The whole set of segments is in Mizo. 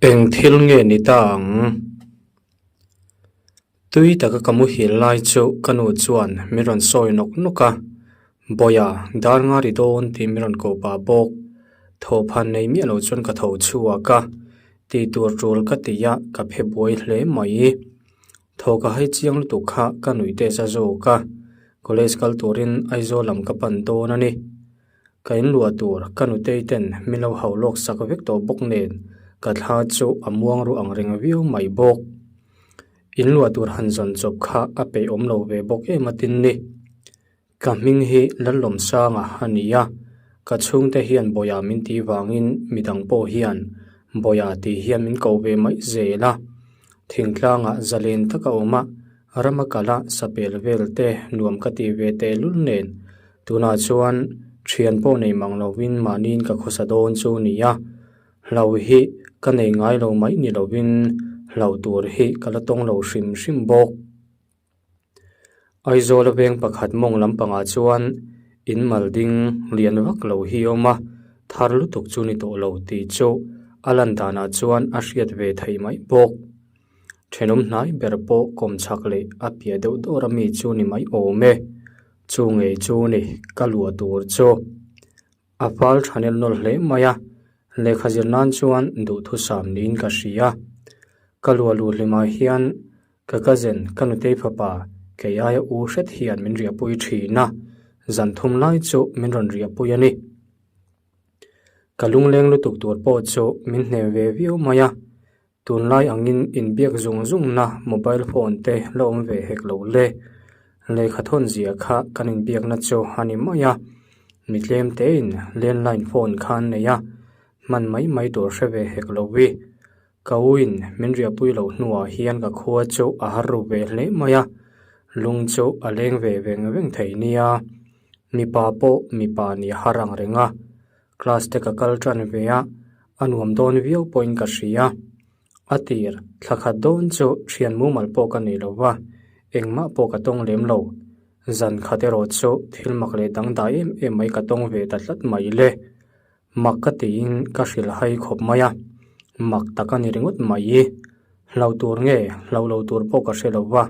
Eng thil nge ni ta ang? Tui taka ka muhil lai chu ka nu chuan min rawn sawi nawk nawk a, Bawia, dar nga ri dawn tih min rawn ko pah bawk. Thawhphan nei miah lo chuan ka tho chhuak a, tih tur tul ka ti a, ka phe buai hle mai. Thaw ka hai chiang lutuk kha ka nuih te za zawk a, college kal turin Aizawl lam ka pan dawn a ni. Ka inluah tur ka nutei ten min lo hau lawk sak vek tawh bawk nen ka thla chu a muang ruh ang reng viau mai bawk. Inluah tur han zawn chawp kha a peih awm lo ve bawk em a tin ni. Ka hming hi Lallawmsanga a ni a, ka chhungte hian Bawia min tih vangin midang pawh hian Bawia tih hian min ko ve mai zel a. Thingtlangah zalen tak a awm a, rama kala sapel vel te nuam ka tih ve tehlul nen Tunah chuan thian pawh nei mang lovin mahniin ka khawsa dawn chu a ni a, hlau hi ka nei ngai lo mai ni lovin hlau tur hi ka la tawng lo hrim hrim bawk. Aizawl a veng pakhat mawng lampangah chuan in mal ding lian vak lo hi a awm a, thar lutuk chu ni tawh lo tih chu a lan danah chuan a hriat ve theih mai bawk. Thenawm hnai ber pawh kawm chhak leh a piah deuh dawr ami chu ni mai awm e. Chu ngei chu ni ka luah tur chu a fal tha nel nawl hle mai a, lehkha zir nan chuan duhthusam niin ka hria. Ka luah luh hlimah hian ka cousin ka nutei fapa kei aia u hret hian min riahpui thin a, zan thum lai chu min rawn riahpui a ni. Ka lungleng lutuk tur pawh chu min hnem ve viau mai a. Tunlai angin inbiak zung zungna mobile phone te la awm ve hek lo le. Lehkha thawn zia kha kan inbiakna chu a ni mai a, mi tlem tein landline phone kha an nei a, hman mai mai tur hre ve hek lo i. Ka uin min riahpui loh hnuah hian ka khua chu a har ru ve hle mai a, lung chu a leng ve veng veng thei nia. Mipa pawh mipa nih har ang reng a. Class te ka kal tan ve a, a nuam dawn viau pawhin ka hria. A tir, thla khat dawn chu thian mumal pawh ka nei lo va, engmah pawh ka tawng lem lo. Zan khat erawh chu thil mak leh dangdai em em mai ka tawng ve ta tlat mai le. Mak ka tiin ka hrilh hai khawp mai a, mak tak a ni ringawt mai. Hlau tur nge, hlau lo tur pawh ka hre lo va.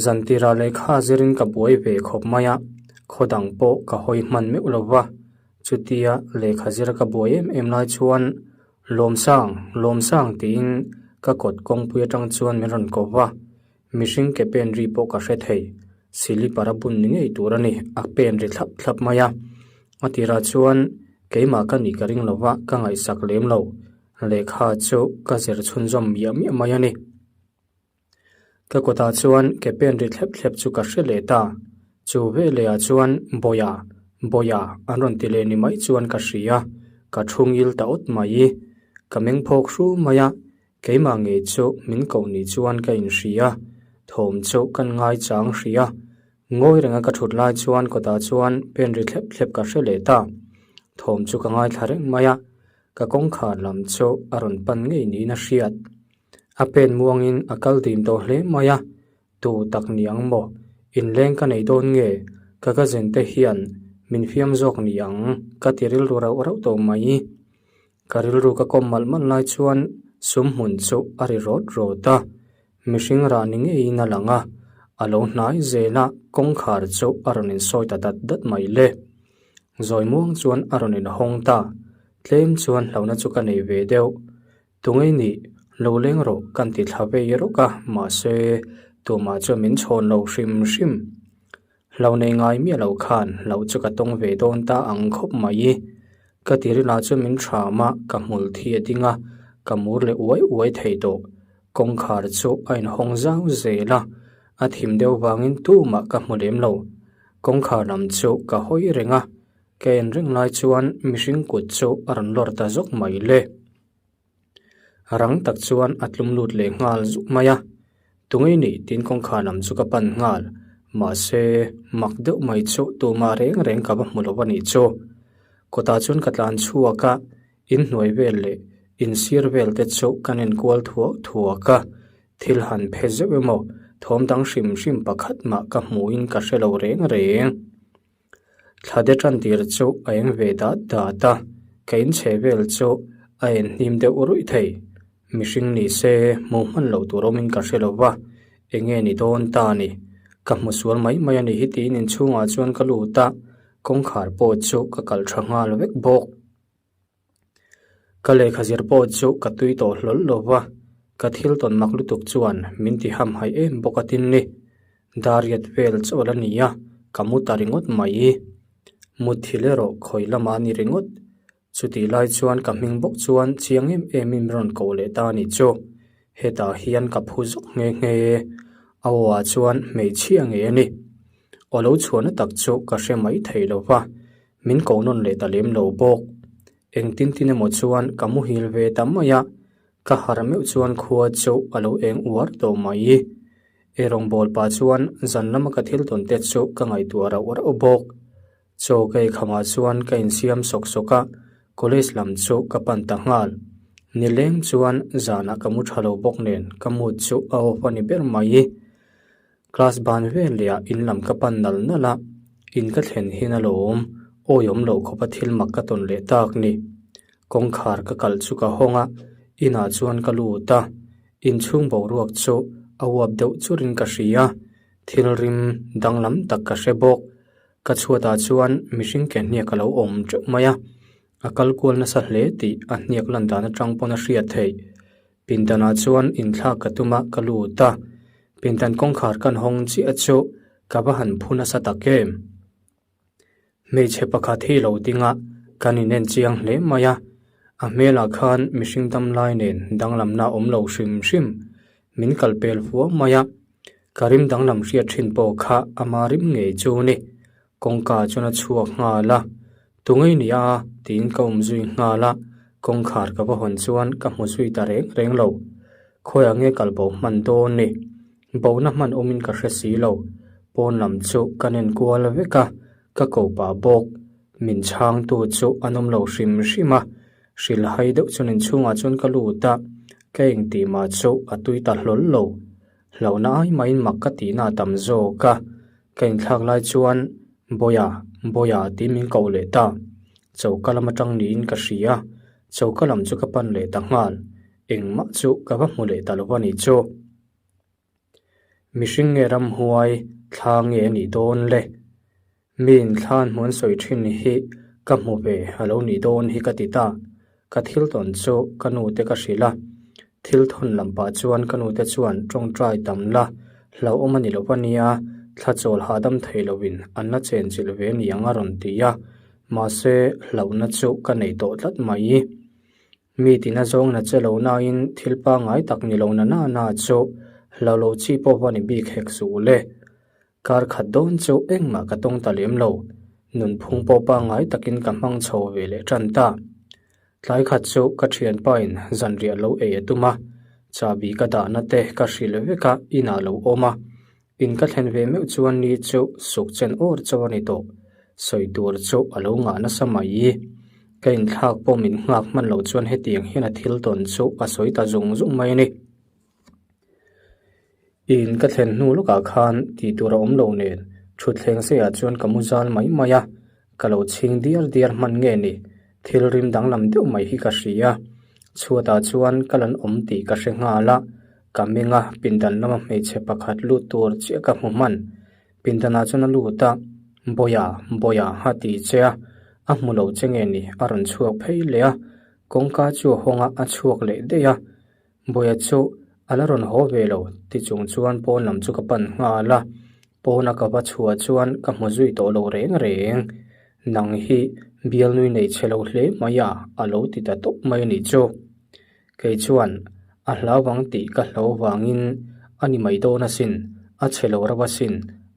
Zantira lehkha zirin ka buai ve khawp mai a, khaw dang pawh ka hawi hman meuh lo va. Chutia lehkha zir ka buai em em lai chuan Lawmsang, Lawmsang tiin ka kawt kawngpui atang chuan min rawn ko va, mihring ke pen ri pawh ka hre thei. Silipar a bun ni ngei tur a ni, a pen ri thlap thlap mai a. A tirah chuan keimah ka nih ka ring lo va, ka ngaihsak lem lo. Lehkha chu ka zir chhunzawm miah miah mai a ni. Ka kutah chuan ke pen ri thlep thlep chu ka hre leh ta. Chu veleh ah chuan Bawia, Bawia an rawn ti leh ni mai chuan ka hria, ka thu ngil ta awt mai. Ka meng phawk hru mai a, keimah ngei chu min koh ni chuan ka inhria, thawm chu kan ngaichang hria. Ngawi renga ka thut lai chuan kawtah chuan pen ri thlep thlep ka hre leh ta. Thawm chu ka ngaithla reng mai a, ka kawngkhar lam chu a rawn pan ngei niin a hriat. A pen muangin a kal dim tawh hle mai a, tu tak ni ang maw? Inleng ka nei dawn nge? Ka cousin te hian min fiam zawk ni ang ka ti rilru rauh rauh tawh mai. Ka rilru ka kawm malh malh lai chuan sum hmun chu a ri rawt rawt a, mihring rah ni ngeiin a lang a, a lo hnai zel a, kawngkhar chu a rawn insawi ta dat dat mai le. Zawi muang chuan a rawn inhawng ta, tlem chuan hlauhna chu ka nei ve deuh. Tungei nih, lo leng rawh kan ti thla vei rawk a, mahse tumah chuan min chhawn lo hrim hrim. Hlo nei ngai miah lo khan hloh chu ka tawng ve dawn ta ang khawp mai. Ka tiril ah chuan min thram a, ka hmul thi a ding a, ka mur leh uai uai thei tawh. Kawngkhar chu a inhawng zau zel a, a thim deuh vangin tumah ka hmu lem lo. Kawngkhar lam chu ka hawi reng a, ka en reng lai chuan mihring kut chu a rawn lawr ta zawk mai le. Rang tak chuan a tlum lut leh nghal zuk mai a, Tungei nih tiin kawngkhar lam chu ka pan nghal, mahse mak deuh mai chu tumah reng reng ka va hmu lo a nih chu. Kawtah chuan ka tlan chhuak a, inhnuai vel leh insir vel te chu kan enkual thuak thuak a, thil han phe zeuh emaw thawm dang hrim hrim pakhat mah ka hmuhin ka hre lo reng reng. Thla de tan tir chu a eng ve dat dat a, ka inchhe vel chu A en hnim deuh ruih thei. Mihring ni se hmuh hman loh tur awmin ka hre lo va, eng nge ni dawn ta ni? Ka hmu sual mai mai a ni hi tiin inchhungah chuan ka lut a, kawngkhar pawh chu ka kal tha nghal vek bawk. Ka lehkha zir pawh chu ka tui tawh hlawl lo va, ka thil tawn mak lutuk chuan min ti hamhaih em bawk a tin ni. Dariat vel chawl a ni a, ka mu ta ringawt mai. Mutthil erawh khawi lamah a ni ringawt. Chutih lai chuan ka hming bawk chuan chiang em em in rawn koh leh ta a nih chu. Hetah hian ka phu zawk nghe nghe e. A aw ah chuan hmeichhia ngei a ni. Aw lo chhuahna tak chu ka hre mai thei lo va, min koh nawn leh ta lem lo bawk. Engtin tin emaw chuan ka muhil ve ta mai a, ka harh meuh chuan khua chu a lo eng uar tawh mai. Ei rawngbâwl pah chuan zan lama ka thil tawn te chu ka ngaihtuah rauh rauh bawk. Chaw ka ei khamah chuan ka insiam sawk sawk a, college lam chu ka pan ta nghal. Nileng chuan zanah ka mu tha lo bawk nen ka mood chu a off a ni ber mai. Class ban vel leh ah in lam ka pan nal nal a, in ka thlen hian a lo awm, awi awm loh khawpa thil mak ka tawn leh tak ni. Kawngkhar ka kalh chu ka hawng a, inah chuan ka lut a, inchhung boruak chu a uap deuh churin ka hria, thil rim danglam tak ka hre bawk. Ka chhuatah chuan mihring ke hniak a lo awm teuh mai a, a kal kual nasa hle tih a hniak lan dan atang pawn a hriat theih. Pindanah chuan inthlak ka tum a, ka lut a. Pindan kawngkhar kan hawng chiah chu ka va han phu nasa tak em. Hmeichhe pakhat hi lo ding a, kan inen chiang hle mai a. A hmelah khan mihring dam lai nen danglamna awm lo hrim hrim min kal pel fuau mai a. Ka rim danglam hriat thin pawh kha ama rim ngei chu ni. Kawngka chuan a chhuak nghal a, Tungei ni a? tiin ka awm zui nghal a, kawngkhar ka va hawn chuan ka hmu zui ta reng reng lo. Khawiah nge kal bo hman dawn ni? Bohna hman awmin ka hre si lo. Pawn lam chu ka nen kual vek a, ka ko pah bawk. Min chhangtu chu an awm lo hrim hrim a, hrilhhai deuh chuan inchhungah chuan ka lut a, ka engtih mah chu a tui ta hlawl lo. Hlauhna ai maiin mak ka tihna a tam zawk a, ka inthlak lai chuan Bawia, Bawia tiin min koh leh ta. Choka lam atang niin ka hria, choka lam chu ka pan leh ta nghal, engmah chu ka va hmu leh ta lo a nih chu. Mihring nge ramhuai thla nge a nih dawn le? Miin thlan hmuan sawi thin hi ka hmu ve a lo nih dawn hi ka ti ta. Ka thil tawn chu ka nu te ka hrilh a. Thil thawn lam pah chuan ka nu te chuan tawngtai tam la hlauhawm a ni lo a nia, thla chawl hahdam thei loin an la chen chilh ve niang a rawn ti a. Mahse hlauhna chu ka nei tawh tlat mai. Mi tina zawng na che lo nain thil pangngai tak ni lo na na na chu hlauh lo chi pawh va ni bik hek suh le. Kar khat dawn chu engmah ka tawng ta lem lo, nunphung pawh pangngai takin ka hmang chho ve leh tan ta. Tlai khat chu ka thianpain zanriah lo ei a tum a, chahbi ka dahna te ka hrilh vek a, inah lo awm a. In ka thlen ve meuh chuan ni chu suk chen awr chauh a ni tawh, sawi tur chu a lo ngah nasa mai. Ka inthlak pawh min nghak hman loh chuan hetiang hian a thil tawn chu a sawi ta zung zung mai a ni. In ka thlen hnu lawkah khan tih tur a awm lo nen thutthleng seiah chuan ka mu zal mai mai a, ka lo chhing diar diar hman nge ni, thil rim danglam deuh mai hi ka hria. Chhuatah chuan ka lan awm tih ka hre nghal a, ka meng a, pindan lama hmeichhe pakhat lut tur chiah ka hmu hman. Pindanah chuan a lut a, Bawia, Bawia a ti che a, a hmu lo che nge ni a rawn chhuak phei leh a, kawngka chu a hawng a, a chhuak leh daih a. Bawia chu a la rawn haw ve lo ti chung chuan pawn lam chu ka pan nghal a, pawna ka va chhuah chuan ka hmu zui tawh lo reng reng. Nang hi bialnui nei chhe lo hle mai a, a lo ti ta tawp mai a nih chu. Kei chuan a hlau vang tih ka hlo vangin a ni mai dawn asin, a chhe lo rauh asin,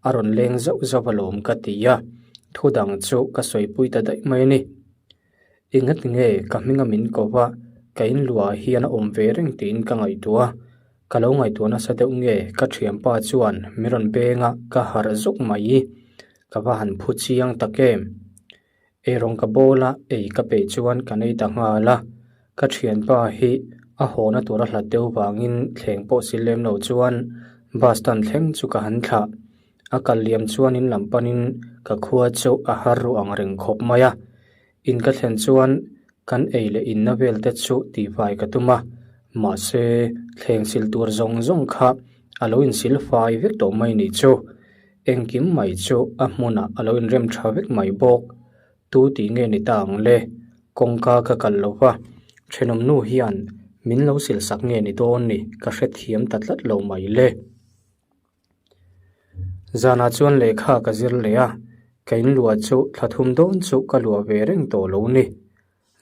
a rawn leng zauh zauh alawm ka ti a, thu dang chu ka sawipui ta daih mai a ni. Engati nge ka hminga min ko va, ka inluah hian a awm ve reng tiin ka ngaihtuah a. Ka lo ngaihtuah nasa deuh nge ka thianpa chuan min rawn beng a, ka harh zawk mai. Ka va han phu chiang tak em? Eirawng ka bawl a, ei ka peih chuan ka nei ta nghal a. Ka thianpa hi a hawna tur a hlat deuh vangin thleng pawh si lem lo chuan bus stand thleng chu ka han thlah. A kal liam chuan in lam panin ka khua chu a har ruh ang reng khawp mai a. In ka thlen chuan Kan ei leh inna vel te chu tihfai ka tum a, mahse thleng sil tur zawng zawng kha a lo insil fai vek tawh mai nih chu. Engkim mai chu a hmunah a lo inrem tha vek mai bawk. Tu tih nge ni ta ang le? Kawngka ka kal lo va, thenawm nu hian min lo sil sak nge ni dawn ni ka hrethiam ta tlat lo mai le. Zanah chuan lehkha ka zir leh a, ka inluah chu thla thum dawn chu ka luah ve reng tawh lo ni.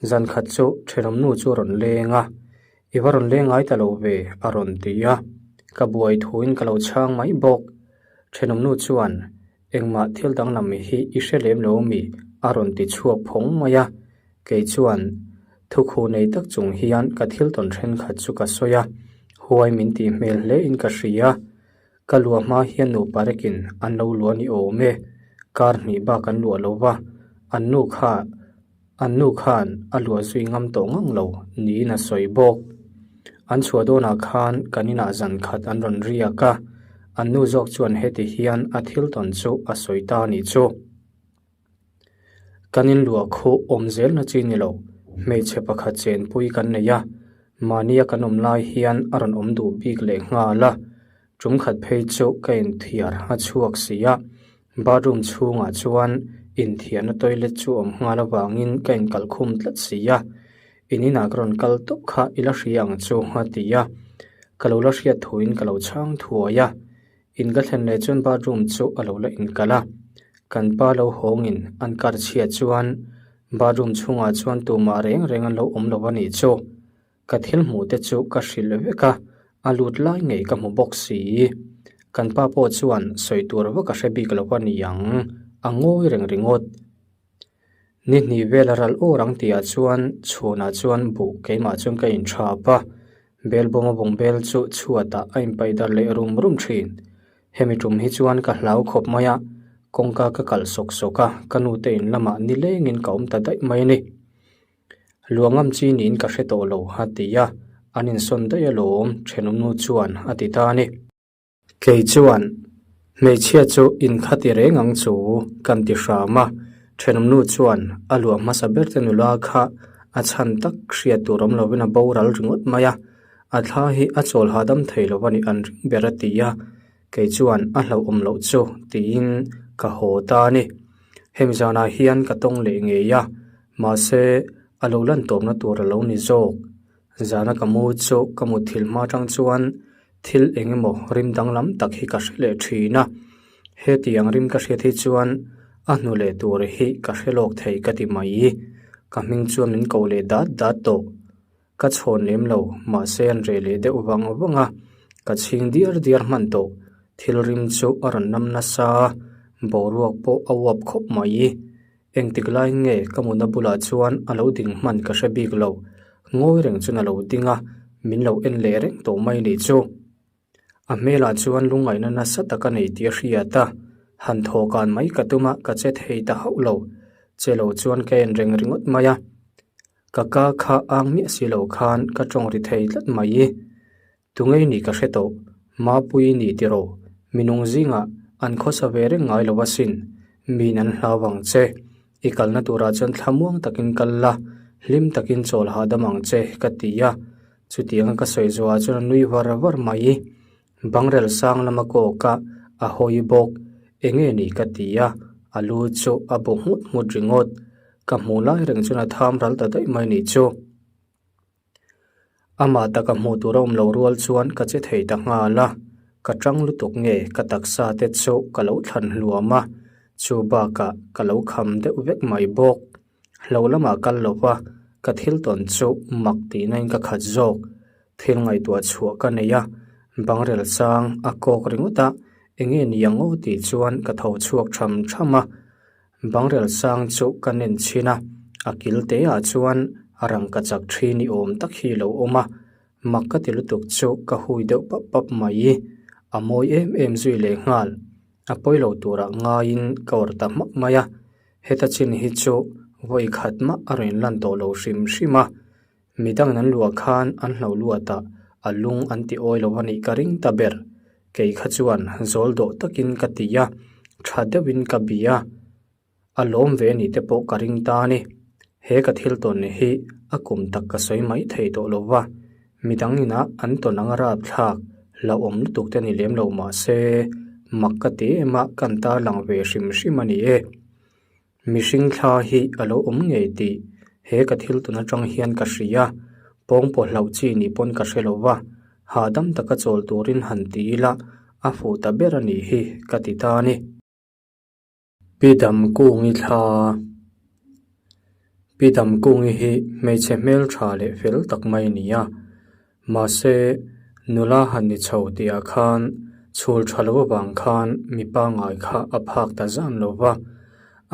Zan khat chu thenawm nu chu a rawn leng a, I va rawn leng ngai ta lo ve a rawn ti a, ka buai thuin ka lo chhang mai bawk. Thenawm nu chuan engmah thil danglam hi i hre lem lo mi a rawn ti chhuak phawng mai a, kei chuan thukhu nei tak chung hian ka thil tawn thenkhat chu ka sawi a, huai min tih hmel hle in ka hria. Ka luah hma hian nupa rekin an lo luah ni awm e, kar hnih bak an luah lo va, an nu kha an nu khan a luah zui ngam tawh ngang lo niin a sawi bawk. An chhuah dawnah khan kan inah zan khat an rawn riak a, an nu zawk chuan heti hian a thil tawn chu a sawi ta a nih chu. Kan inluah khuh awm zelna chi ni lo, hmeichhe pakhat chenpui kan nei a, mahnia kan awm lai hian a rawn awm duh bik leh nghal a, tum khat phei chu ka inthiar a chhuak si a, bathroom chhungah chuan inthiarna toilet chu awm nghal avangin ka inkalh khum tlat si a, in inah ka rawn kal tawp kha i la hria ang chu a ti a, ka lo la hriat thuin ka lo chhang thuai a. In ka thlen leh chuan bathroom chu a lo la inkalh a, kan pa lo hawngin an kar chhiat chuan bathroom chhungah chuan tumah reng reng an lo awm lo a nih chu. Ka thil hmuh te chu ka hrilh vek a, a lut lai ngei ka hmu bawk si. Kan pa pawh chuan sawi tur vak a hre bik lo a ni ang, a ngawi reng ringawt. Ni hnih vel a ral awr ang tihah chuan chhunah chuan buh keimah chuan ka inthap a, belbawm a bawng bel chu chhuatah a inpaih darh leh rum rum thin. Hemi tum hi chuan ka hlau khawp mai a, kawngka ka kalh sawk sawk a, ka nute in lamah nilengin ka awm ta daih mai a ni. Luangam chi niin ka hre tawh lo a ti a, an insawn daih alawm thenawmnu chuan a ti ta a ni. Kei chuan, Hmeichhia chu inkha ti reng ang chu kan ti hram a, thenawmnu chuan a luah hmasa ber te nula kha a chhan tak hriat tur awm lovin a boral ringawt mai a, a thla hi a chawl hahdam thei lo a nih an ring ber a ti a, kei chuan a hlauhawm loh chu tiin ka haw ta a ni. Hemi zanah hian ka tawng leh ngei a, mahse a lo lan tawpna tur a lo ni zawk. Zana ka mu chu ka mutthilh hma atang chuan thil eng emaw rim danglam tak hi ka hre leh thin a, hetiang rim ka hriat hi chuan a hnu leh tur hi ka hre lawk thei ka ti mai. Ka hming chuan min ko leh dat dat tawh. Ka chhawn lem lo, mahse an reh leh deuh vang vang a, ka chhing diar diar hman tawh. Thil rim chu a rawn nam nasa a, boruak pawh a uap khawp mai. Engtik lai nge ka mutna bulah chuan a lo ding hman ka hre bik lo, ngawi reng chuan a lo ding a, min lo en leh reng tawh mai nih chu. A hmelah chuan lungngaihna nasa tak a nei tih a hriat a, han thaw kan mai ka tum a, ka che thei ta hauh lo, che lo chuan ka en reng ringawt mai a. Ka ka kha ang miah si lo khan ka tawng ri thei tlat mai. Tungei nih ka hre tawh, Mapui nih tiraw, minung zingah an khawsa ve reng ngai lo asin, min an hlau ang che, i kalna turah chuan thlamuang takin kal la, hlim takin chawl hahdam ang che ka ti a, chutianga ka sawi zuah chuan a nui var var mai. Bangrel sang lama kawk a, a hawi bawk, enge nih ka ti a, a lu chu a bu nghut nghut ringawt, ka hmuh lai reng chuan a tham ral ta daih mai nih chu. Amah taka hmuh tur a awm lo rual chuan ka che thei ta nghal a, ka tang lutuk nge ka taksa te chu ka lo thlan hluam a, chu bakah ka lo kham deuh vek mai bawk. Hlo lamah kal lo va, ka thil tawn chu mak tihna in ka khat zawk. Thil ngaihtuah chhuah ka nei a, bangrel sang a kawk ringawt a, enge ni ang aw tih chuan ka tho chhuak tham tham a. Bangrel sang chu ka nen chhin a, a kil te ah chuan rangka chak thi ni awm tak hi lo awm a, mak ka ti lutuk chu ka hui deuh pap pap mai. A mawi em em zui leh nghal, a pawi lo turah ngaiin ka awrh ta hmak mai a, heta chin hi chu vawi khat mah a rawn lan tawh lo hrim hrim a, midang an luah khan an hlo luat a, a lung an ti awi lo a nih ka ring ta ber. Kei kha chuan zawl dawh takin ka ti a, tha deuhin ka bi a, a lawm ve ni te pawh ka ring ta a ni. He ka thil tawn hi A kum tak ka sawi mai thei tawh lo va, midang inah an tawn anga rapthlak hlauhawm lutuk te ni lem lo mah se, mak ka ti em a kan tarlang ve hrim hrim a ni e. Mihring thla hi a lo awm ngei tih he ka thil tawn atang hian ka hria, pawngpaw hlauh chi ni pawn ka hre lo va, hahdam taka chawl turin han ti ila a fuh ta ber a nih hi ka ti ta a ni. Pi Damkungi thla Pi Damkungi hi hmeichhe hmeltha leh fel tak mai a ni a, mahse nula han ni chho tihah khan chhul tha lo avang khan mi pangngai kha a phak ta zan lo va,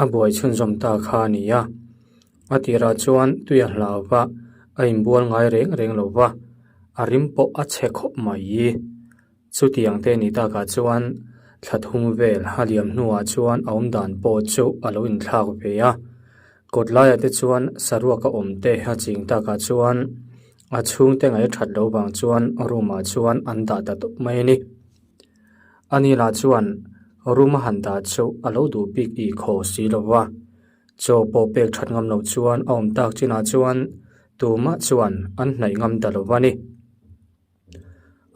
a buai chhunzawm ta kha a ni a. A tirah chuan tui a hlau va, a inbual ngai reng reng lo va, a rim pawh a chhe khawp mai. Chutiang te ni takah chuan thla thum vel a liam hnuah chuan a awm dan pawh chu a lo inthlak ve a. Kawt laiah te chuan saruak a awm te a ching takah chuan a chhungte ngaih that loh vang chuan room ah chuan an dah ta tawp mai a ni. Ani lah chuan room a han dah chu a lo duh bik ih khaw si lo va, chaw pawh pek that ngam loh chuan a awm tak chinah chuan tumah chuan an hnaih ngam ta lo va ni.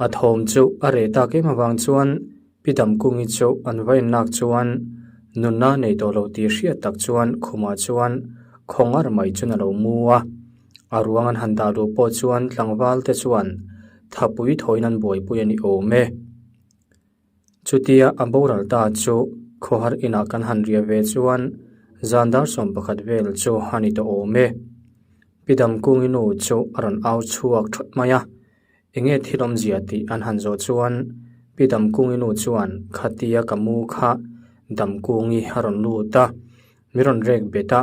A thawm chu a reh tak em avang chuan Pi Damkungi chu an va en lak chuan nunna nei tawh lo tih hriat tak chuan khumah chuan khawngar mai chuan a lo mu a. A ruang an han dah luh pawh chuan tlangval te chuan thapui thawiin an buaipui a ni awm e. Chutia a boral ta chu khawhar inah kan han riah ve chuan zan dar 11 vel chu a ni tawh awm e. Pi Damkungi nu chu a rawn au chhuak thawt mai a, enge thil awmzia tih an han zawh chuan Pi Damkungi nu chuan khatia ka mu kha Damkungi a rawn lut a, mi rawn rek bet a,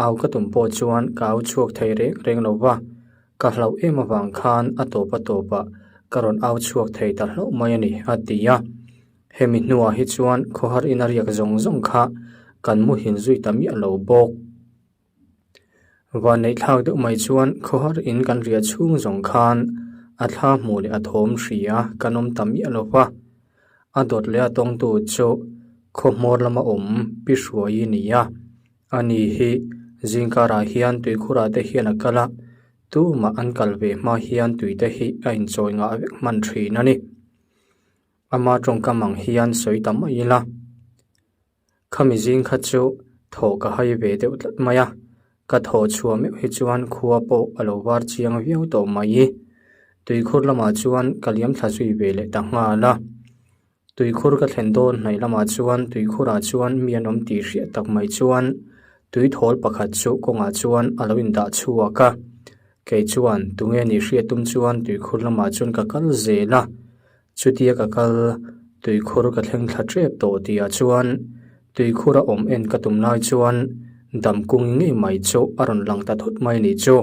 au ka tum pawh chuan ka au chhuak thei reng reng lo va. Ka hlauh em avang khan a tawp a tawpah ka rawn au chhuak thei ta hlauh mai a ni, a ti a. Hemi hnuah hi chuan khawhar in a riak zawng zawng kha kan muhil zui ta miah lo bawk. Vanneih thlak deuh mai chuan khawhar in kan riah chhung zawng khan a thla hmuh leh a thawm hria kan awm ta miah lo va. A dawt leh a tawngtu chu khaw hmawr lama awm Pi Hruai i ni a. Ani hi zingkarah hian tuikhurah te hian a kal a, tumah an kal ve hma hian tuite hi a inchawi ngah vek hman thin a ni. Ama tawngkam ang hian sawi ta mai ila. Khami zing kha chu thaw ka hai ve deuh tlat mai a, ka thaw chhuah meuh hi chuan khua pawh a lo var chiang viau tawh mai. Tuikhur lamah chuan ka liam thla zui ve leh ta nghal a. Tuikhur ka thlen dawn hnaih lamah chuan tuikhurah chuan mi an awm tih hriat tak mai chuan tuithawl pakhat chu kawngah chuan a lo indah chhuak a. Kei chuan tunge nih hriat tum chuan tuikhur lamah chuan ka kal zel a. Chutia ka kal tuikhur ka thleng thla tep tawh tihah chuan tuikhur a awm en ka tum lai chuan damkung ngei mai chu a rawn lang ta thut mai a nih chu.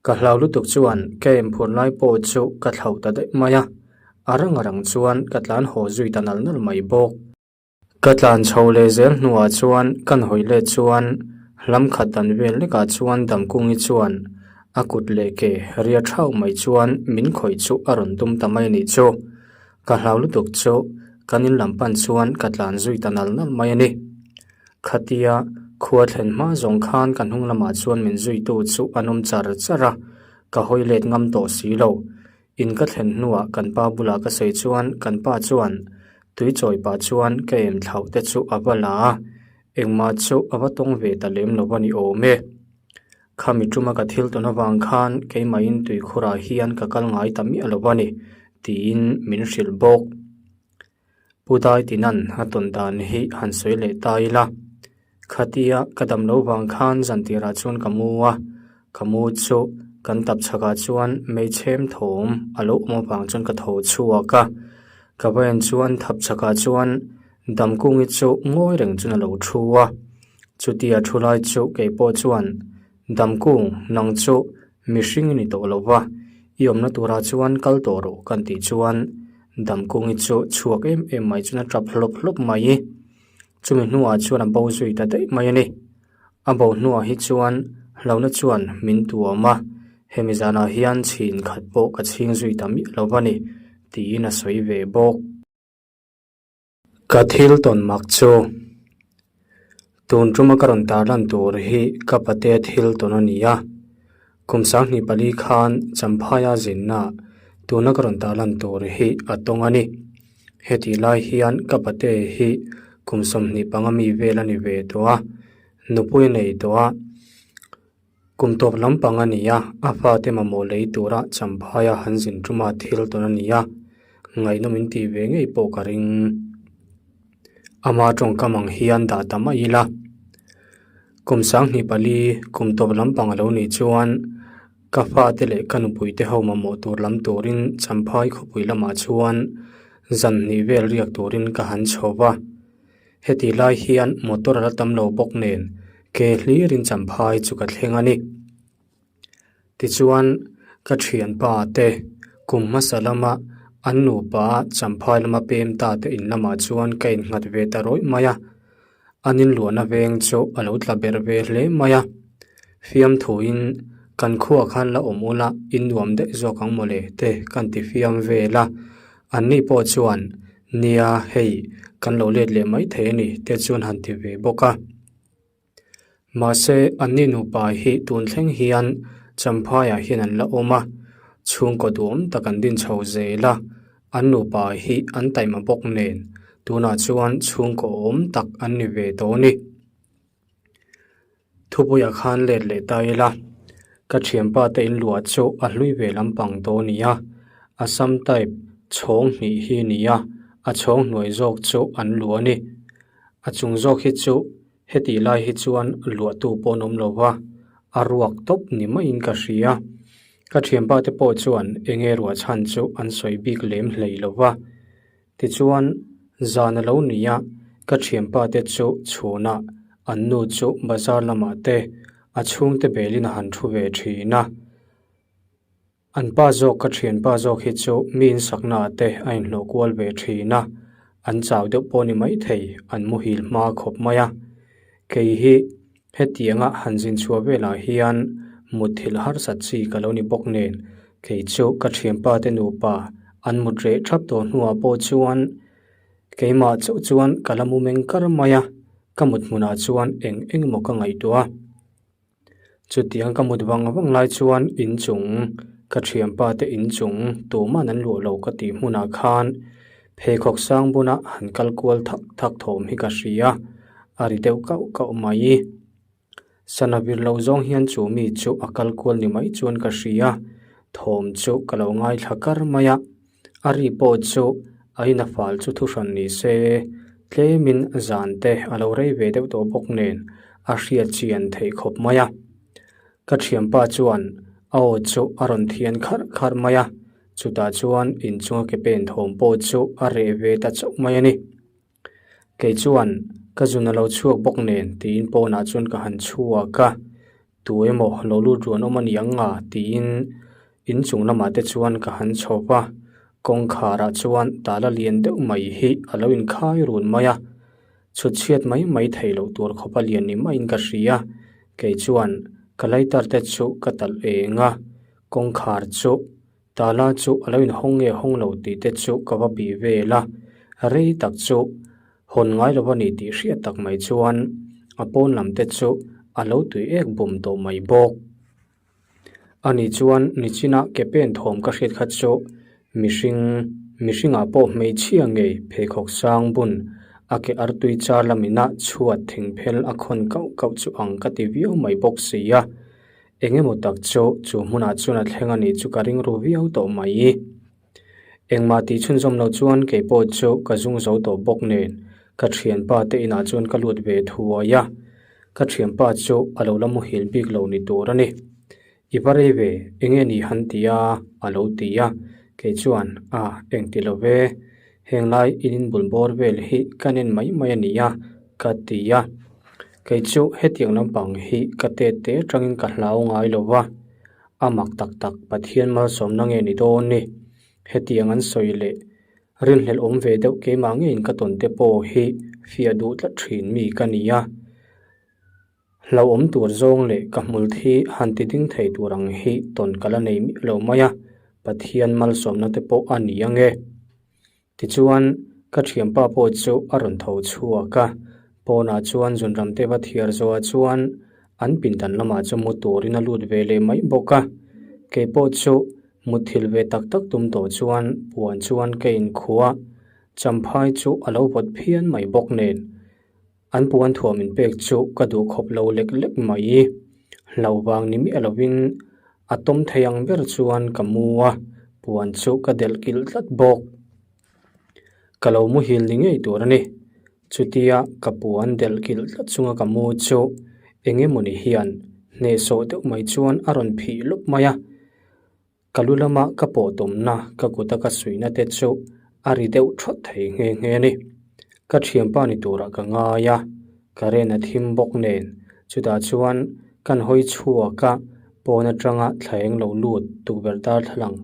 Ka hlau lutuk chuan ka emphur lai pawh chu ka thlauh ta daih mai a, a rang a rang chuan ka tlan haw zui ta nal nal mai bawk. Ka tlan chho leh zel hnuah chuan kan hawi let chuan hlam khat dan vel lekah chuan Damkungi chuan a kut leh ke ria thauh mai chuan min khawih chu a rawn tum ta mai a nih chu. Ka hlau lutuk chu kan in lam pan chuan ka tlan zui ta nal nal mai a ni. Khatia khua thlen hma zawng khan ka hnung lamah chuan min zuitu chu an awm char char a, ka hawi let ngam tawh si lo. In ka thlen hnuah kan pa bulah ka sawi chuan kan pa chuan tui chawi pah chuan ka em thlauh te chu a va la a, engmah chu a va tawng ve ta lem lo a ni awm e. Khami tuma ka thil tawn avang khan keimahin tuikhurah hian ka kal ngai ta miah lo a ni tiin min hrilh bawk. Pu Dai Tinan a tawn dan hi han sawi leh ta ila, Khatia ka dam lo vang khan zan tirah chuan ka mu a, ka mu chu kan tap chhakah chuan meichhem thawm a lo awm avang chuan ka tho chhuak a, ka va en chuan thap chhakah chuan Damkungi chu ngawi reng chuan a lo thu a, chutia thu lai chu keipawh chuan Damkung nang chu mihring i ni tawh lo va, i awmna turah chuan kal tawh rawh kan tih chuan Damkungi chu chhuak em em mai chuan a tap hlawp hlawp mai. Chumi hnuah chuan a bo zui ta daih mai a ni. A bo hnuah hi chuan hlauhna chuan min tuam a, hemi zanah hian chhin khat pawh ka chhing zui ta miah lo va ni tiin a sawi ve bawk. Ka thil tawn mak chu. Tun tuma ka rawn tarlan tur hi ka pate thil tawn a ni a. Kum 24 khan Champhaia zinna tuna ka rawn tarlan tur hi a tawng a ni. Hetih lai hian ka pate hi kum 25 mi vel a ni ve tawh a, nupui a nei tawh a. Kum tawp lampang a ni a, a fate mamawh lei tura Champhaia han zin tuma thil tawn a ni a, ngaihnawm in tih ve ngei pawh ka ring. Ama tawngkam ang hian dah ta mai ila. Kum 24 kum tawp lampang a lo nih chuan ka fate leh ka nupui te ho mamawh tur lam turin Champhai khawpui lamah chuan zan hnih vel riak turin ka han chho va. Heti lai hian motor a la tam lo bawk nen ke hlirin Champhai chu ka thleng a ni. Tichuan ka thianpa te kum hmasa lama an nupa Champhai lama pem ta te in lamah chuan ka innghat ve ta rawih mai a. An inluahna veng chu a lo tla ber ve hle mai a. Fiamthuin kan khuaah khan la awm ula in nuam daih zawk ang mawle te kan ti fiam vel a. Anni pawh chuan Nia, hei, kan lo let leh mai thei a ni te chuan han ti ve bawk a. Mahse, anni nupa hi tun thleng hian Champhaiah hian an la awm a, chhungkaw duhawm tak an din chho zel a, an nupa hi an taima bawk nen tunah chuan chhungkaw awm tak an ni ve tawh a ni. Thupuiah khan let leh ta ila, ka thianpa te inluah chu a hlui ve lampang tawh a ni a, Assam type chhawng hnih hi a ni a, a chhawng hnuai zawk chu an luah a ni. A chung zawk hi chu hetih lai hi chuan luahtu pawh an awm lo va, a ruak tawp ni maiin ka hria. Ka thianpa te pawh chuan eng nge ruah chhan chu an sawi bik lem hlei lo va. Tichuan, zan a lo ni a, ka thianpa te chu chhunah an nu chu bazar lamah te a chhungte belin a han thu ve thin a. An pa zawk ka thianpa zawk hi chu mi insaknaah te a inhlawh kual ve thin a, an chau deuh pawh ni maithei an muhil hma khawp mai a. Kei hi hetianga han zin chhuah velah hian mutthilh harsat chi ka lo ni bawk nen kei chu ka thianpa te nupa an mut reh thap tawh hnuah pawh chuan keimah chauh chuan ka la mu meng kar mai a, ka mut hmunah chuan eng eng emaw ka ngaihtuah a. Chutiang ka mut vang vang lai chuan inchung, ka thianpa te inchung tuman an luah lo ka tih hmunah khan pheikhawk sang buna han kal kual thak thak thawm hi ka hria, a ri deuh kauh kauh mai. Sana vir lo zawng hian chu mi chu a kal kual ni mai chuan ka hria, thawm chu ka lo ngaithla kar mai a. A ri pawh chu a ina fal chu thuhran ni se, tlemin zan te a lo rei ve deuh tawh bawk nen a hriat chian theih khawp mai a. Ka thianpa chuan a aw chu a rawn thian kharh kharh mai a, chutah chuan inchunga ke pen thawm pawh chu a reh ve ta chauh mai a ni. Kei chuan ka zun a lo chhuak bawk nen tiin pawnah chuan ka han chhuak a, tu emaw lo lut ruan awm a ni ang a tiin inchung lamah te chuan ka han chho va, kawngkharah chuan tala lian deuh mai hi a lo inkhai run mai a, chhut chhiat mai mai theih loh tur khawp a lian ni maiin ka hria, kei chuan ka lighter te chu ka talh eng a, kawngkhar chu. Tala chu a lo inhawng nge hawng lo tih te chu ka va bih vel a, rei tak chu hawn ngai lo a ni tih hriat tak mai chuan a pawn lam te chu a lo tui ek bum tawh mai bawk. Ani chuan nichina ke pen thawm ka hriat kha chu mihring mihringah pawh hmeichhia ngei pheikhawk sang bun a ke artui char lamina chhuat thingphel a khawn kauh kauh chu ang ka ti viau mai bawk si a. Eng emaw tak chu chu hmunah chuan a thleng a nih chu ka ring ru viau tawh mai. Engmah tih chhunzawm loh chuan kei pawh chu ka zung zo tawh bawk nen ka thianpa te inah chuan ka lut ve thuai a. Ka thianpa chu a lo la muhil bik lo ni tur a ni. I va rei ve, eng nge ni han ti a? a lo ti a. Kei chuan, A, eng ti lo ve. Heng lai in inbul bawr vel hi ka nen mai mai a ni a, ka ti a. Kei chu hetiang lampang hi ka tet te atangin ka hlau ngai lo va, a mak tak tak Pathian malsawmna nge ni dawn ni? Hetiang an sawi leh rinhlelh awm ve deuh keimah ngeiin ka tawn te pawh hi fiah duh tlat thin mi ka ni a. Hlauhawm tur zawng leh ka hmul thi han ti ding thei tur ang hi tawn ka la nei miah lo mai a, Pathian malsawmna te pawh a ni ang e. Tichuan, ka thianpa pawh chu a rawn tho chhuak a. Pawnah chuan zunram te va thiar zawhah chuan an pindan lamah chu mu turin a lut ve leh mai bawk a. Kei pawh chu mutthilh ve tak tak tum tawh chuan puan chuan ka inkhuh a, champhai chu a lo vawt phian mai bawk nen. An puan thuam inpek chu ka duh khawp lo lek lek mai. Hlauh vang ni miah lovin a tawm thei ang ber chuan ka mu a, puan chu ka delh kilh tlat bawk. Ka lo muhil ni ngei tur a ni. Chutia ka puan delh kilh tlat chunga ka mu chu eng emawni hian hnehsawh deuh mai chuan a rawn phih lawp mai a. Ka lu lama ka pawh tumna ka kuta ka suihna te chu a ri deuh thawt thei nghe nghe a ni. Ka thianpa ni turah ka ngai a, ka ren a thim bawk nen chutah chuan kan hawi chhuak a, pawn atanga thla eng lo lut tukverh darthlalang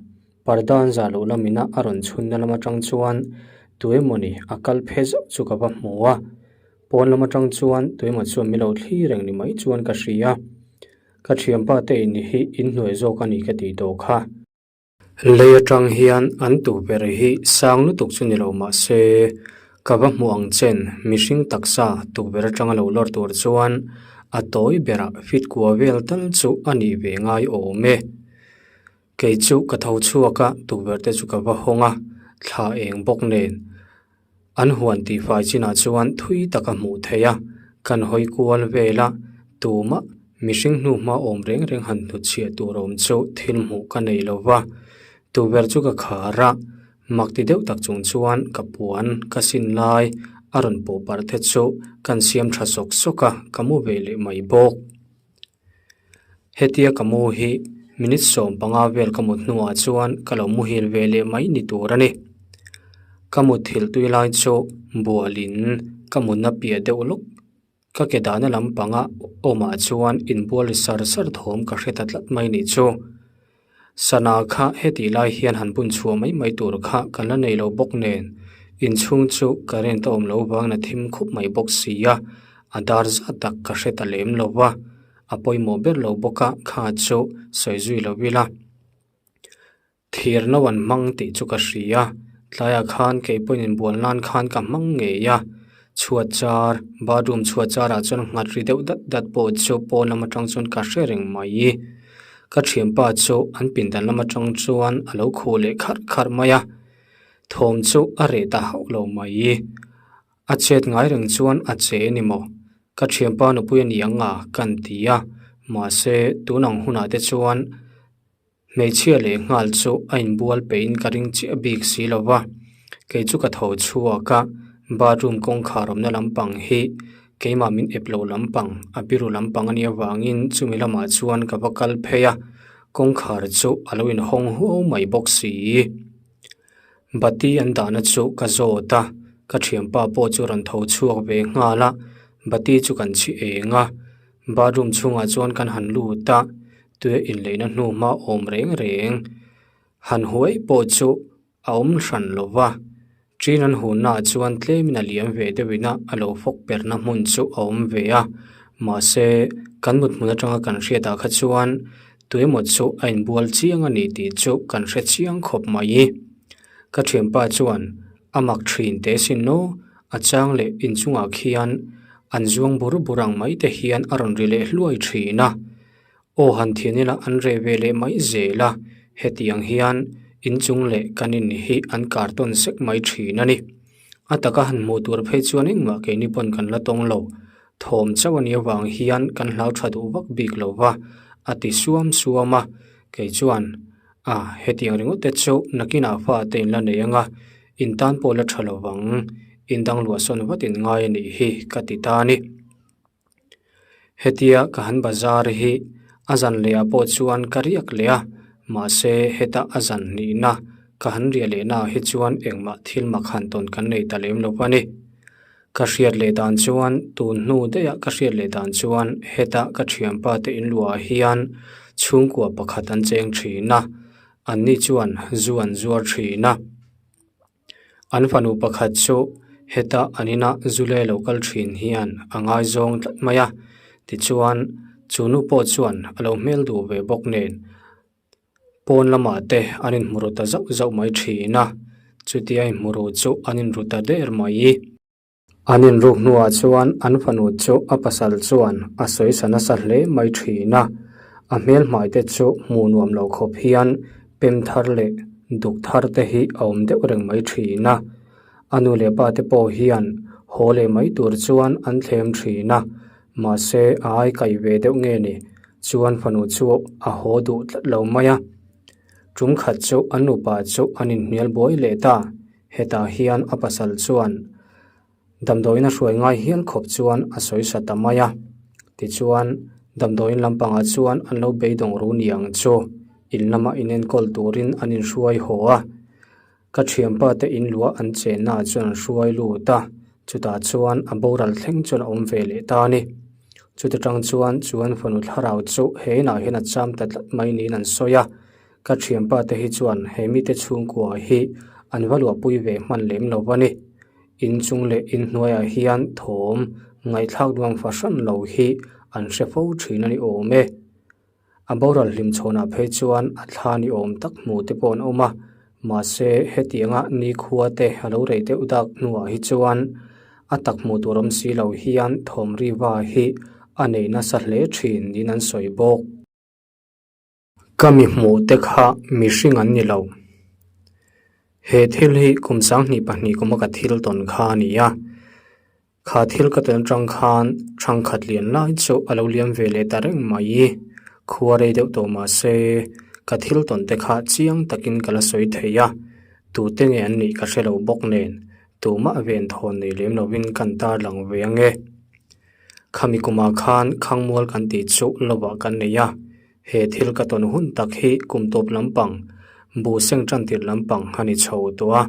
Parda an zah loh lamina a rawn chhunna lam atang chuan tuemawni a kal phe zauh chu ka va hmu a, pawn lam atang chuan tuemaw chuan min lo thli reng ni mai chuan ka hria. Ka thianpa te in hi inhnuai zawk a ni ka tih tawh kha. Lei atang hian an tuh ber hi sang lutuk chu ni lo mah se ka va hmu ang chen mihring taksa tukverh atanga lo lawr tur chuan a tawi berah fit kua vel tal chu a nih ve ngai awm e. Kei chu ka tho chhuak a, tukverh te chu ka va hawng a, thla eng bawk nen. An huan tihfai chinah chuan thui tak a hmuh theih a, kan hawi kual vel a, tumah mihring hnu hma awm reng reng han hnutchhiah tur awm chu thil hmuh ka nei lo va. Tukverh chu ka khar a, mak ti deuh tak chung chuan ka puan ka sin lai a rawn pawh parh te chu kan siam tha sawk sawk a, ka mu ve leh mai bawk. Hetia ka mu hi minute 15 vel ka mut hnuah chuan ka lo muhil ve leh mai ni tur a ni. Ka mutthilh tui lai chu bualin ka mutna piah deuh lawk ka ke dahna lampanga awmah chuan inbual ri sar sar thawm ka hre ta tlat mai nih chu. Sana kha hetih lai hian han bun chhuah mai mai tur kha kan la nei lo bawk nen inchhung chu current a awm lo vang na thim khup mai bawk si a, a dar zat tak ka hre ta lem lo va, a pawimawh ber lo bawk a kha chu sawi zui lo ila. Thir no an hmang tih chu ka hria, tlaiah khan kei pawhin inbual nan khan ka hmang ngei a, chhuat char, bathroom chhuat charah chuan nghat ri deuh dat dat pawh chu pawn lam atang chuan ka hre reng mai. Ka thianpa chu an pindan lam atang chuan a lo khuh leh kharh kharh mai a, thawm chu a reh ta hauh lo mai. A chet ngai reng chuan a che ni maw? Ka thianpa nupui a ni ang a kan ti a, mahse tun ang hunah te chuan hmeichhia leh nghal chu a inbual peihin ka ring chiah bik si lo va, kei chu ka tho chhuak a, bathroom kawngkhar awmna lampang hi keimah min ep lo lampang a biru lampang a nih avangin chumi lamah chuan ka va kal phei a, kawngkhar chu a lo inhawng huau mai bawk si. Bati an dahna chu ka zawt a, ka thianpa pawh chu rawn tho chhuak ve nghal a, bati chu kan chhi eng a, bathroom chhungah chuan kan han lut a, tuia inleihna hnu hma awm reng reng han huai pawh chu a awm hran lo va, ṭin an hunnaah chuan tlemin a liam ve deuhin a a lo fawk perna hmun chu a awm ve a, mahse kan mut hmun atanga kan hriatah kha chuan tuemaw chu a inbual chiang a ni tih chu kan hre chiang khawp mai. Ka thianpa chuan a mak thin teh sin naw, a chang leh inchungah khian an zuang bur bur ang mai te hian a rawn ri leh hluai thin a. Aw han thian ila an reh ve leh mai zel a, hetiang hian inchung leh kan in hi an kar tawn sek mai thin a ni. A taka han hmuh tur phei chuan engmah keini pawn kan la tawng lo. Thawm chauh a nih avang hian kan hlau tha duh vak bik lo va, a ti suam suam a. Kei chuan, A, hetiang ringawt te chu nakinah fa te in la nei ang a, in tan pawh la tha lo vang, in dang luah sawn vat in ngai a nih hi ka ti ta a ni. Hetia ka han bazar hi a zan leh ah pawh chuan ka riak leh a, mahse heta a zan hnihna ka han riah leh naah hi chuan engmah thil mak han tawn kan nei ta lem lo a ni. Ka hriat leh dan chuan tun hnu daih ah ka hriat leh dan chuan heta ka thianpa te inluah ah hian chhungkua pakhat an cheng thin a, anni chuan zu an zuar thin a. An fanu pakhat chu heta an ina zu le lo kal thin hian a ngaizawng tlat mai a, tichuan chu nu pawh chuan a lo hmel duh ve bawk nen pawn lamah te an inhmu ru ta zauh zauh mai thin a, chutia inhmu ru chu an inru ta der mai. An inruk hnuah chuan an fanu chu a pasal chuan a sawisa nasa hle mai thin a, a hmel hmai te chu hmuh nuam lo khawp hian pem thar leh duk thar te hi a awm deuh reng mai thin a. A nu leh pa te pawh hian haw leh mai tur chuan an thlem thin a, mahse a ai kai ve deuh nge ni chuan fanu chu a haw duh tlat lo mai a. Tum khat chu an nupa chu an inhnial buai leh ta. Hetah hian a pasal chuan damdawiin a hruai ngai hial khawp chuan a sawi sa ta mai a. Tichuan, damdawiin lampangah chuan an lo beidawng ru niang chu in lama inenkawl turin an inhruai haw a. Ka thianpa te in luah an chennaah chuan an hruai lut a, chutah chuan a boral thleng chuan a awm ve leh ta a ni. Chuti tang chuan chuan fanu thlarau chu he inah hian a cham ta tlat mai niin an sawi a. Ka thianpa te hi chuan he mite chhungkua hi an va luahpui ve hman lem lo a ni. Inchung leh inhnuaiah hian thawm ngaihthlak nuam fahran lo hi an hre fo thin a ni awm e. A boral hlim chhawnah phei chuan a thla ni awm tak hmu te pawh an awm a, mahse hetianga nikhua te a lo rei deuh dak hnuah hi chuan a tak hmuh tur awm si lo hian thawm riva hi a nei nasa hle thin niin an sawi bawk. Ka mi hmuh te kha mihring an ni lo. He thil hi kum 22 kuma ka thil tawn kha a ni a. Kha thil ka tawn atang khan thangkhat lian lai chu a lo liam ve leh ta reng mai. Khua rei deuh tawh mah se ka thil tawn te kha chiang takin ka la sawi thei a, tute nge an nih ka hre lo bawk nen tumah ven thawn nei lem lovin kan tarlang ve ange. Khami kumah khan Khangmual kan tih chu lovah kan nei a, he thil ka tawn hun tak hi kum tawp lampang, buh seng tan tirh lampang a ni chho tawh a.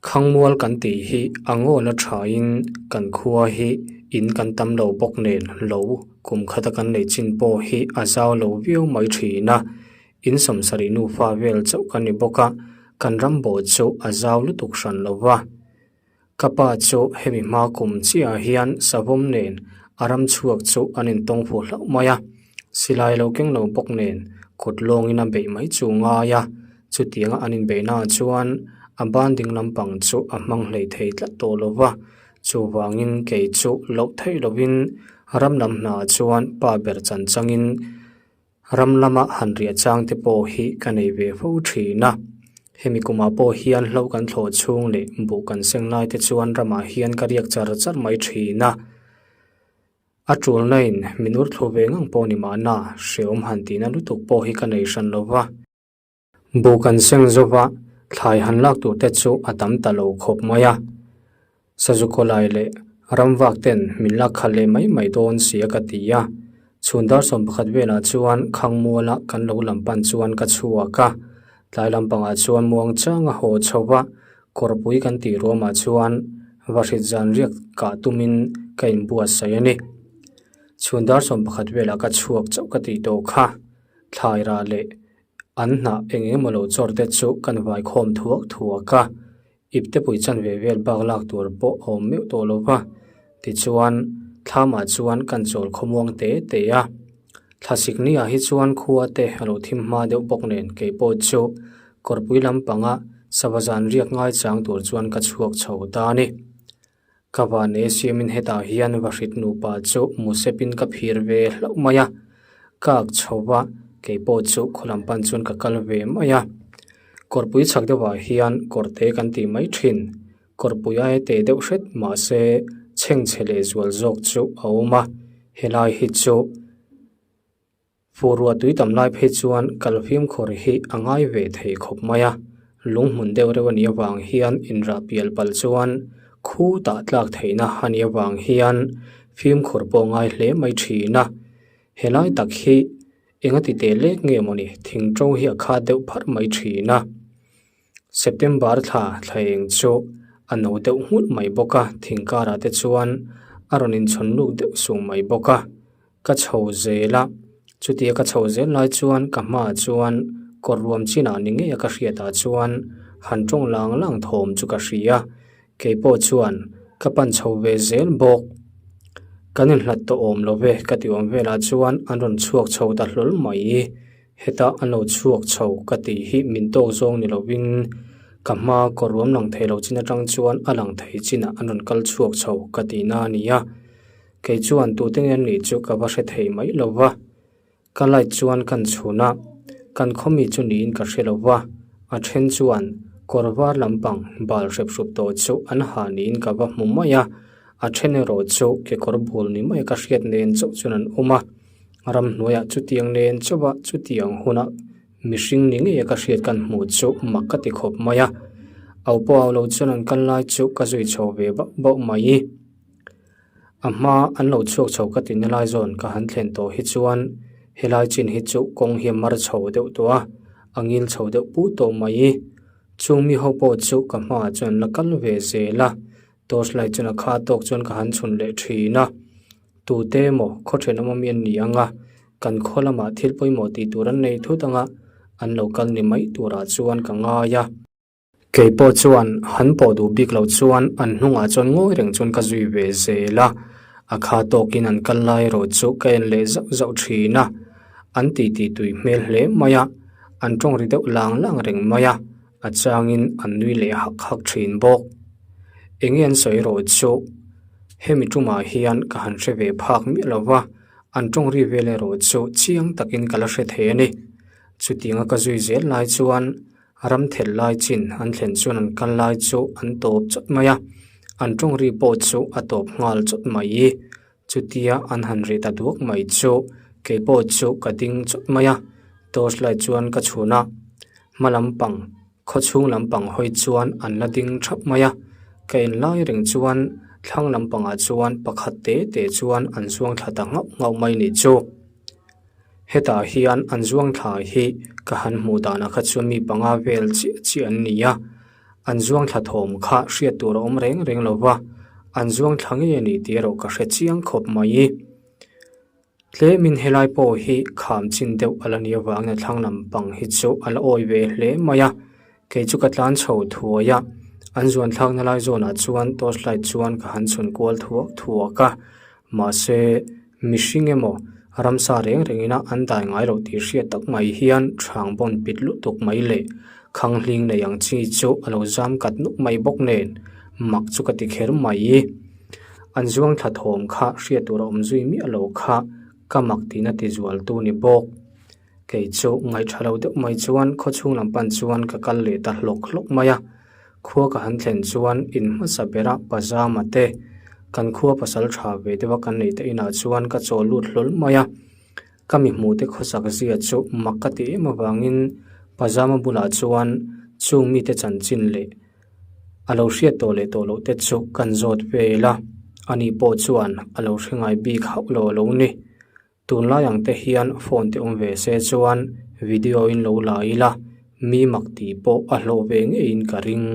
Khangmual kan tih hi a ngawl a thain kan khua hi in kan tam lo bawk nen lo kum khata kan neih chin pawh hi a zau lo viau mai thin a, in sawmsarih nufa vel chauh kan ni bawk a, kan ram bawh chu a zau lutuk hran lo va. Ka pa chu hemi hma kum chiahah hian savawm nen a ram chhuak chu an intawng fuh hlauh mai a, silai lo keng lo bawk nen kut lawngin a beih mai chu ngai a, chutianga an inbeihnaah chuan a ban ding lampang chu a hmang hlei thei tlat tawh lo va, chuvangin kei chu loh theih lovin ram lam hnaah chuan pa ber chan changin Ram lama han riah chang te pawh hi ka nei ve fo thin a, hemi kumah pawh hian hlo kan thlawh chhung leh buh kan seng lai te chuan ramah hian ka riak char char mai thin a. A tulna in min ur thlu ve ngang pawh ni mahna hreawm han tihna lutuk pawh hi ka nei hran lo va. Buh kan seng zova thlai han lak tur te chu a tam ta lo khawp mai a. Sazu khawlai leh ramvak ten min lak khalh leh mai mai dawn si a ka ti a. Chhun dar 11 velah chuan Khangmuala kan lo lam pan chuan ka chhuak a. Tlai lampangah chuan muang chang a haw chho va, kawrpui kan tih ruamah chuan vahrit zan riak kah tumin ka inbuatsaih a ni. Chhun dar 11 velah ka chhuak chauh ka tih tawh kha. Thlai rah leh an hnah eng eng emaw lo chawr te chu kan vai khawm thuak thuak a, ipte pui chan ve vel bak lak tur pawh a awm meuh tawh lo va. Tichuan, thlamah chuan kan chawl khawmuang te te a. Thlasik niah hi chuan khua te a lo thim hma deuh bawk nen kei pawh chu kawrpui lampanga sava zan riak ngai chang tur chuan ka chhuak chho ta a ni. Ka van e siamin hetah hian vahrit nupa chu musepin ka phir ve hlauh mai a, ka ak chho va, kei pawh chu khaw lam pan chuan ka kal ve mai a. Kawrpui chhak deuhah hian kawrte kan tih mai thin, kawrpui aia teh deuh hret mahse chhengchhe leh zual zawk chu a awm a, helai hi chu Furua tui tam lai phei chuan kal fimkhawr hi a ngai ve thei khawp mai a, lunghmun deuh reuh a nih avang hian inrah pial palh chuan khu tah tlak theihna a nih avang hian fimkhawr pawh a ngai hle mai thin a. Helai tak hi enga ti teh lek nge mawni thing ṭo hi a khat deuh pharh mai thin a. September thla thlaeng chu a no deuh nghulh mai bawk a, thing karah te chuan a rawn inchhawn luk deuh sung mai bawk a. Ka chho zel a, chutia ka chho zel lai chuan ka hmaah chuan kawr ruam chinah ni ngei a ka hriatah chuan han tawng lang lang thawm chu ka hria, keipawh chuan ka pan chho ve zel bawk. Kan inhlat tawh awm lo ve ka ti awm velah chuan an rawn chhuak chho ta hlawl mai. Heta an lo chhuak chho ka tih hi min tawk zawng ni lovin Ka hma kawr ruam lang thei lo chin atang chuan a lang thei chinah an rawn kal chhuak chho ka tihna a ni a. Kei chuan tute nge an nih chu ka va hre thei mai lo va. Ka light chuan kan chhun a, kan khawmi chu niin ka hre lo va, a then chuan kawr var lampang bal hrep hrup tawh chu an ha niin ka va hmu mai a, a then erawh chu kekawr bul ni mai ka hriat nen chauh chuan an awm a, ramhnuaiah chutiang nen chauh a chutiang huna mihring ni ngei a ka hriat kan hmuh chu mak ka ti khawp mai a, au pawh au lo chuan an kal lai chu ka zui chho ve bauh bauh mai. A hma an lo chhuak chho ka tihna lai zawn ka han thlen tawh hi chuan helai chin hi chu kawng hi a mar chho deuh tawh a, a ngil chho deuh put tawh mai. Chung mi ho pawh chu ka hmaah chuan an la kal ve zel a, torch light chuan a kha tawk chuan ka han chhun leh thin a. Tute emaw khaw thenawm ami an ni ang a, kan khaw lamah thil pawimawh tih tur an nei thut ang a, an lo kal ni mai turah chuan ka ngai a. Kei pawh chuan han pawh duh bik loh chuan an hnungah chuan ngawi reng chuan ka zui ve zel a, a kha tawkin an kal lai erawh chu ka en leh zauh zauh thin a, an titi tui hmel hle mai a, an tawng ri deuh lang lang reng mai a, a changin an nui leh hak hak thin bawk. Enge an sawi erawh chu hemi tumah hian ka han hre ve phak miah lo va, an tawng ri vel erawh chu chiang takin ka la hre thei a ni. Chutianga ka zui zel lai chuan Ram thelh lai chin an thlen chuan an kal lai chu an tawp chawt mai a, an tawng ri pawh chu a tawp nghal chawt mai. Chutia an han ri ta duak mai chu kei pawh chu ka ding chawt mai a, torch light chuan ka chhun a, hma lampang khaw chhung lampang hawi chuan an la ding thap mai a, ka en lai reng chuan thlang lampangah chuan pakhat te te chuan an zuang thla ta nghauh nghauh mai ni chu. Hetah hian an zuang thla hi ka han hmuh danah kha chuan mi panga vel chiah chiah an ni a, an zuang thla thawm kha hriat tur a awm reng reng lo va, an zuang thla ngei a ni tih erawh ka hre chiang khawp mai. Tlemin helai pawh hi kham chin deuh a la nih avangin a thlang lampang hi chu a la awi ve hle mai a, kei chu ka tlan chho thuai a, an zuan thlakna lai zawnah chuan torch light chuan ka han chhun kual thuak thuak a, mahse Mihring emaw, ramsa reng rengin a an dai ngai loh tih hriat tak mai hian hrang bawn pit lutuk mai leh khang hling nei ang chi chu a lo zam kat nuk mai bawk nen mak chu ka ti kher mai. An zuang thla thawm kha hriat tur a awm zui miah lo kha ka mak tihna ti zual tu ni bawk. Kei chu ngaihṭha lo deuh mai chuan khawchhung lam pan chuan ka kal leh ta hlawk hlawk mai a. Khua ka han thlen chuan in hmasa bera pajama te kan khua pasal tha ve deuha kan neih te inah chuan ka chaw lut hlawl mai a. Ka mi hmuh te khawsak zia chu mak ka ti em avangin pajama bulah chuan chung mite chanchin leh a lo hriat tawh leh tawh loh te chu kan zawt vel a. Ani pawh chuan a lo hre ngai bik hauh lo a lo ni. Tunlai ang te hian phone te awm ve se chuan video in lo la ila mi mak tih pawh a hlawh ve ngeiin ka ring.